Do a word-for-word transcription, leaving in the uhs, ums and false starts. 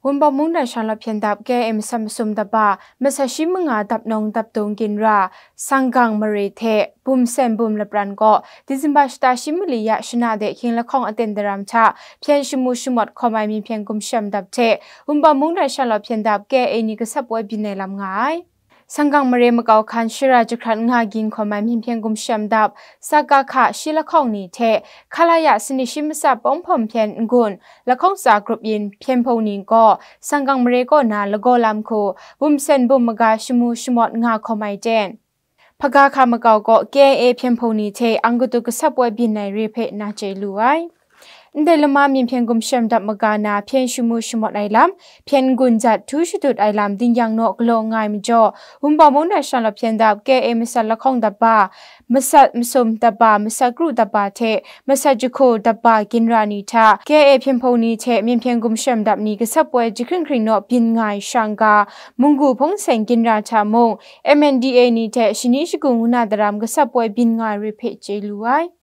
Wunpawng mungdan shanglawt hpyen dap K I A masat masum daba, masat shi manga dap nawng dap dung ginra, Sanggang mare hte Bum Sen Bum lapran gaw Disemba shata shi mali ya shana de hkying lahkawng aten daram hta hpyen shamu shamawt hkawm ai myen hpyen gumshem dap hte Wunpawng mungdan shanglawt hpyen dap K I A ni gasap woi byin ai lam nga ai. Sanggang mare makau hkan shara jahkrat nga gin hkawm ai myen hpyen gumshem dap, Sakakha shi lahkawng ni hte Khalaya sanit shi matsat pawng hpawm hpyen n-gun lahkawng tsa grup yin hpyen hpung ni gaw Sanggang mare kaw na lagaw lam hku Bum Sen Bum maga shamu shamawt nga hkawm ai ten, Hpaga hka makau gaw K I A hpyen hpung ni hte ang katu gasap woi byin ai re hpe na chye lu ai. Ndai lama myen hpyen gumshem dap maga na hpyen shamu shamawt ai lam, hpyen n-gun jat htu shadut ai lam dingyang naw galaw nga ai majaw, Wunpawng mungdan shanglawt hpyen dap K I A masat lahkawng daba, masat masum daba, masat kru daba hte masat jahku daba ginra ni hta K I A hpyen hpung ni hte myen hpyen gumshem dap ni gasap woi jahkring hkring naw byin nga ai shang ga, munggu hpung seng ginra hta mung M N D A ni hte shani shagu ngu na daram gasap woi byin nga ai re hpe chye lu ai.